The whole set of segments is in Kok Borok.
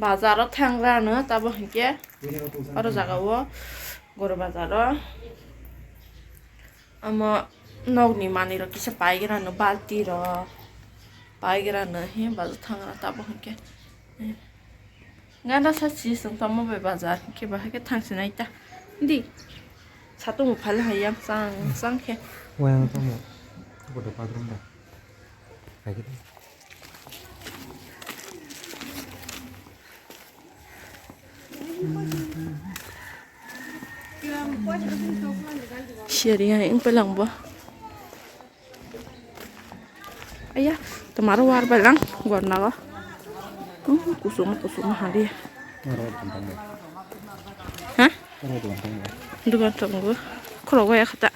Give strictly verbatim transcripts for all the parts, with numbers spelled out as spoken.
Bazar o thangra no tabo hinkhe oro jaga o Goro bazar o. Omo nokni manwi rok kisa paigra no, balti rok paigra no, he bazar thangra tabo hinkhe. Gana sa si sung tamo bai bazar hinkhe bahai khe thang sinai ta. Di satung phal hai yang sang sang khe. Wayang tamo. Bodo padrum da. Hai khe. Siyari hai wng pelang bo. Aya, tomaro war bai lang gorna go. Hmm, kusum kusum hali. Ha? Dugan tongo. Khoro go ya khata.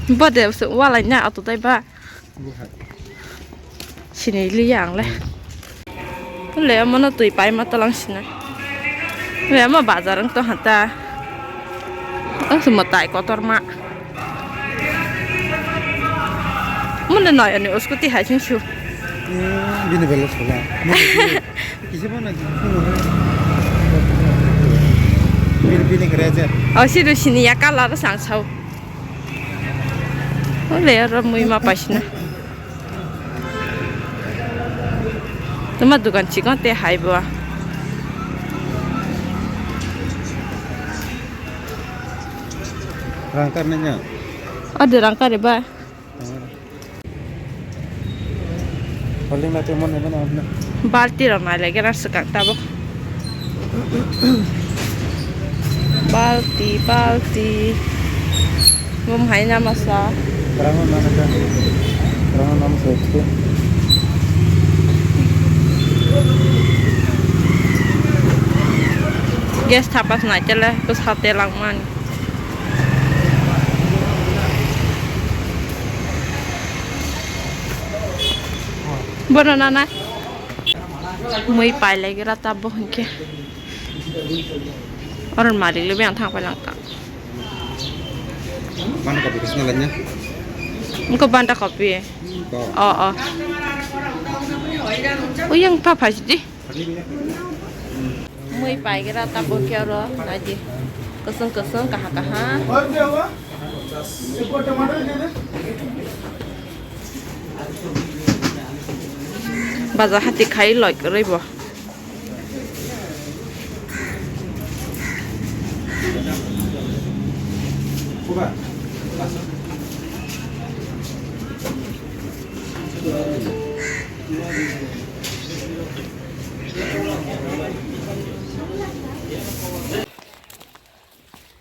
Bo de walai na auto dai ba. Sini liya ang le. Le mo no twi pai ma talang sina. Le mo bazar ang to hata. Ang sumo tai kotor ma. Mo le noy ani scooty hai sing su. Bini bela sola. Kisa bo na. Bini bini kare je. Oh, si do sini ya kala ro sang sau. Ole oro mui ma paisina. Tuma dukan chikon te hai bo. Rang kar nanya. Ade rang kar ba. Holding la te mon ne bana apna. Balti rok nai lagi na swkang tabuk. Balti, balti. Bum hai na masa. Rang na na ka. Rang na masa itu. Gas thapas nai tele, bus hate langman. Bono nana. Mui pailaigra tabuk hinkhe. Oron malik le biyang thang pailangkha. Banda kopi kasna lanya. Engko banda kopi. Ko. O, o. Uyang pa phaisidi. Mui paigra tabuk khe oro naidi. Kwswng kwswng, kaha kaha. Baja hati khai loi kwrwi bo.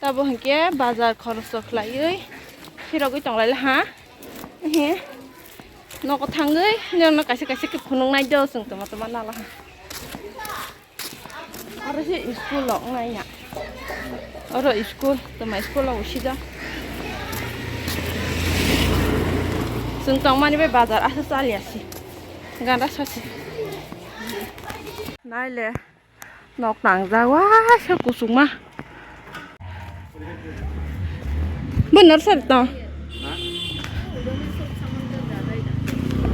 Tabo hinkhe bazar khoroso khlaiwi phirogwi tonglaila ha. Ehe. Nogo thangwi nokno kaisa kaisa khe phunuknai do chwng tongma tongma nala ha. Aro se school rok wngnai ya. Oro school, toma school rok usida. Chwng tongmani bai bazar asa chaliya se. Ganda sase. Naile. Nok tangjak, waisa kuchukma. Bo nursery tong.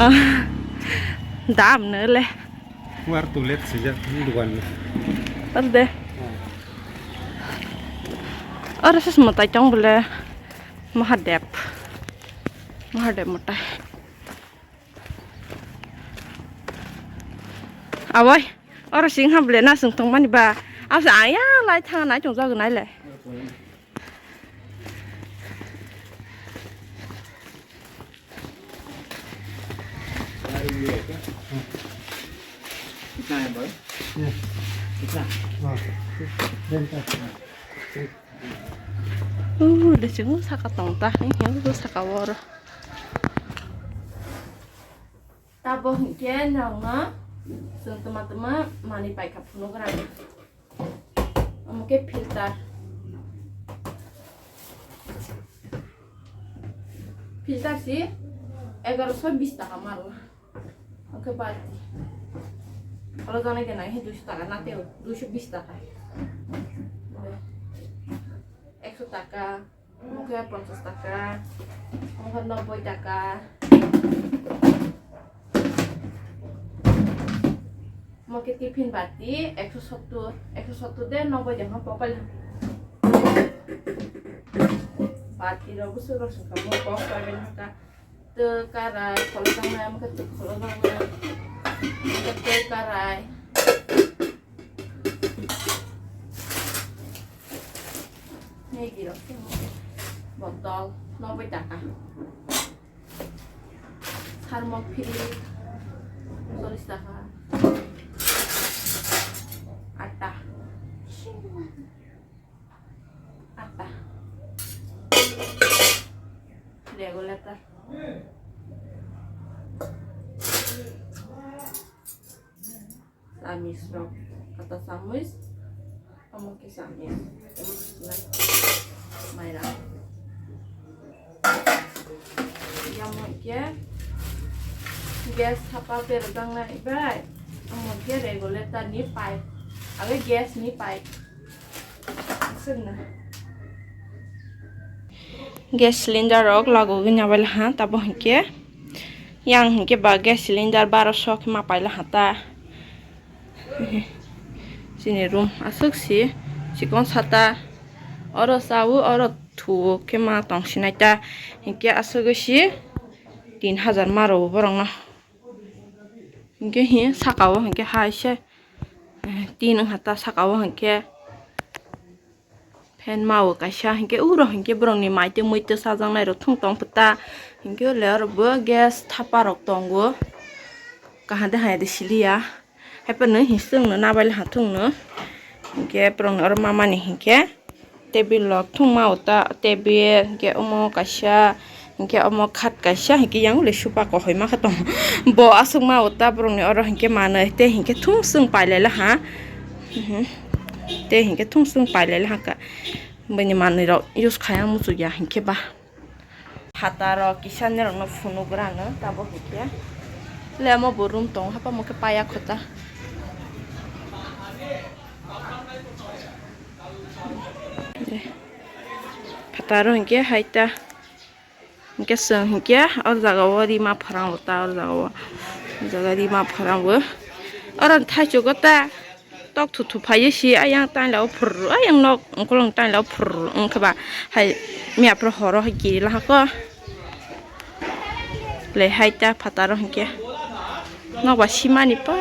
Ah, dam no le. War tulet sijak dukan. Ar de. Oro sus mwtai tong bole. Mahadev. Mahadev mwtai. Awai, oro sing ham ble na sung tong mani ba. Asa ayang lai thang nai tong jagw nai le. कितना है भाई? कितना? Uh, de chwng saka tong ta, hing hing bo saka oro. Tabo hinkhe nokno chwng tama tama manwi paikha phunukgrani. Omo khe filter. Filter si egaroso bis taka maro. Oke, balti. Kholo janai de nai he duiso taka na teo, duiso bis taka. Ekso taka, mokhe ponchas taka, mokhe nobboi taka. Mokhe tiffin bati ekso sottur, ekso sottur de nobboi de hwn popel. Bati rok busu rok saka mo kok paben haka. Twi karai, kholo jangnai, mokhe twi kholo jangnai. Mokhe twi karai. Maggi rok se mokhe botol, nobboi taka. Thermos free, chollish taka. Atta. Atta. Regulator. Chamis rok. Kata chamis. Omo khe chamis. Omo khe mairang. Yamo khe gas thapa berajak nai bai. Omo khe regulator ni pipe. Age gas ni pipe. Gas cylinder rok lagogwi nabail ha, tabo hinkhe yang hinkhe ba gas cylinder baro so khe ma paila ha ta. Chini room aswk si chikon sata, oro chawo, oro thuo khe ma tong sinai ta, hinkhe aswk si tin hajar ma rwo borokno. Hinkhe hi saka o hinkhe hai se, eh, tin wngkha ta saka o hinkhe fan ma o kaisa hinkhe uro hinkhe borokni mai twi mui twi chajaknai rok thung tong khe ta hinkhe le oro bo gas thapa rok tongo kaham de hai de siliya haiphano hi chwngno nabail ha thungno hinkhe borokni oro mamani hinkhe. Table rok thungma o ta, table, hinkhe omo kaisa, hinkhe omo khat kaisa, hinkhe yang le sofa kohoima khe tongo. Bo aswkma o ta borokni oro hinkhe manwi, tei hinkhe thung chwng pailai laha. Mhm. Tei hinkhe thung chwng pailai laha kha. Bini manwi rok use khaiya muchukya hinkhe ba. Phataro kisa nirokno phunugrano tabo hinkhe. Le omo bo room tongo, hapamo khe paya kho ta. Phataro hinkhe hai ta. Hinkhe chwng hinkhe o jaga o rima pharango ta, o jaga o. O jaga rima pharango. Oro thaichugo ta. Tok thu thu phaiye si ayang taila o phur, ayang nok ungkulung taila o phur wngkhe ba hai miya phuru horo hai kiri lahako. Le hai ta phataro hinkhe nok ba simani pa.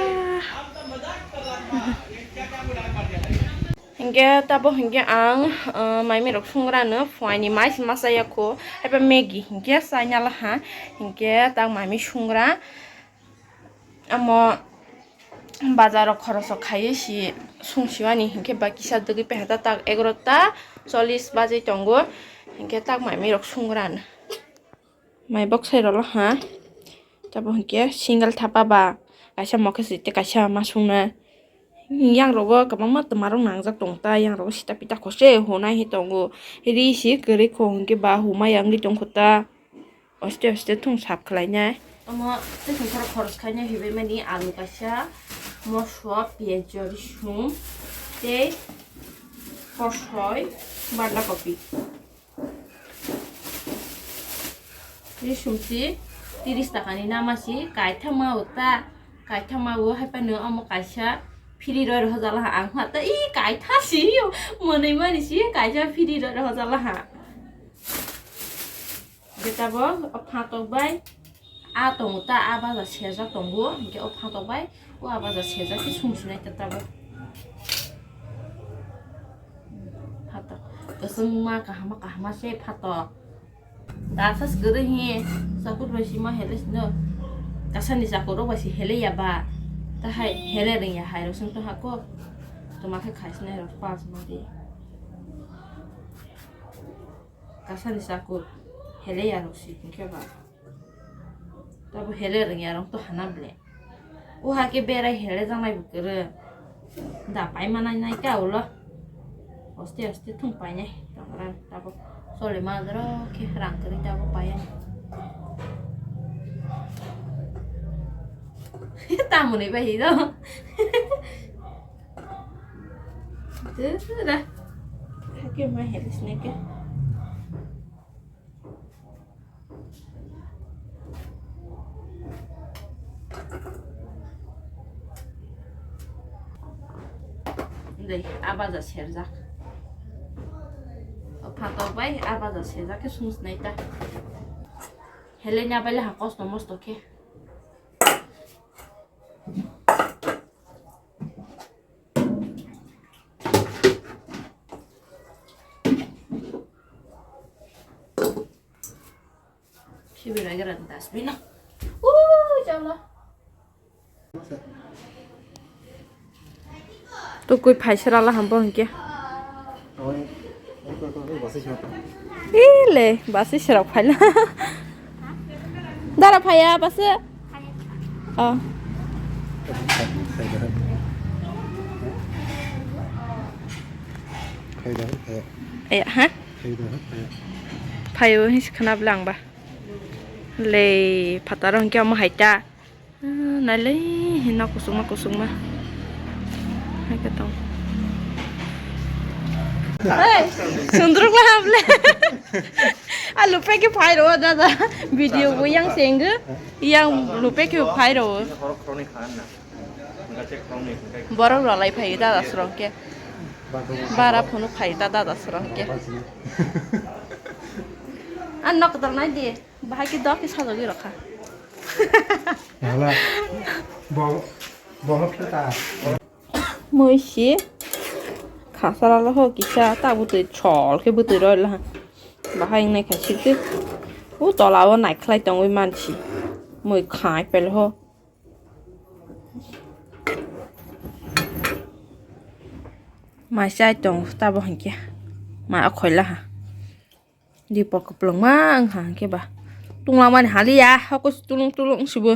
Hinkhe tabo hinkhe ang, uh, maimi rok sungrano phuaini mai si masa yakho, haiba Maggi hinkhe chaina laha, hinkhe tak maimi sungra. Amo bazar o khoroso khaiwi si sung siwani hinkhe ba kisa dwgwi paiha ta tak egarota chollish bajwi tongo hinkhe tak maimi rok sungrano mai bok sai rwla ha tabo hinkhe single thapa ba kaisa mokhe swi tei kaisa ma sungna yang rogo kwbangma twma rok nangjak tongo ta yang rogo sita pita khose hunai hi tongo ri si kwrwi kho hinkhe ba huma yang ri tongkho ta. Aste aste thung sap khlainai. Omo tei thung khorok khorok khainai hibai mani alu kaisa, moswa, piyaj, risum tei kosoi, banda kopi. Risum si tiris taka ni nama si kaithama uta, kaithama u hai phano omo kaisa free roi rohorjak laha ang ha ta i kaitha si monoi mani si kaisa free roi rohorjak laha. Hingke tabok o phatok bai a tongo ta, a baja sejak tongo, hingke o phatok bai o a baja sejak khe sung sinai ta tabok. Phatok kwchwngma kahama kahama se phatok. Dasa se kwrwi hi chakur bai sima hele sino. Kasani chakur rok bai se hele ya ba. Tahai hele rwng ya hai rok song to hako. Toma khe khai sinai rok pas ma di. Kasani chakur hele ya rok si hingke ba. Tabo hele rwng ya rok to hana ble. O hake berai hele jangnai bo kwrwi. Da pai manai nai ka ulo. Aste aste thung painai. Tangra tabo chole ma doro khe rang kwrwi tabo paiya. Tamoni bai do. Ra. Hake mai helis neke. Dei, abaja serjak. O phatok bai abaja serjak khe sungsnai ta. Helena bai le ha kosto mosto khe. Sibi lagi rang dustbin na. Uh, jala. Tukui phaisra la hambo hingke. Ile, basi sera phaila. Dara phaya basi. Oh. Eh, ha? Phayo his khana blang ba. Le, phataro hingke amo haita. Ah, nailai hino kusungma kusungma. Hai khe tong. Hey, sundruk lah able. Ah, lupe ke phai ro dada. Video bo yang sengge. Yang lupe ke phai ro. Borok ralai phai dada srong ke. Bara phunu phai dada srong ke. Ah, nok dal nai di. Bahai ke dok ke sajagwi rokha. Hala. Bo, bo khe ta. Mui si khasara lo ho kisa ta butui chol khe butui roi la. Bahai nai kha sikte. U tola o nai khlai tongwi mansi. Mui khai pel ho. Mai chai tong ta bo hinkhe. Mai akhoi la ha. Dipor kwplwngma wngkha hwnkhe ba. Tunglamani haliya, hoko se tulung tulung sibo.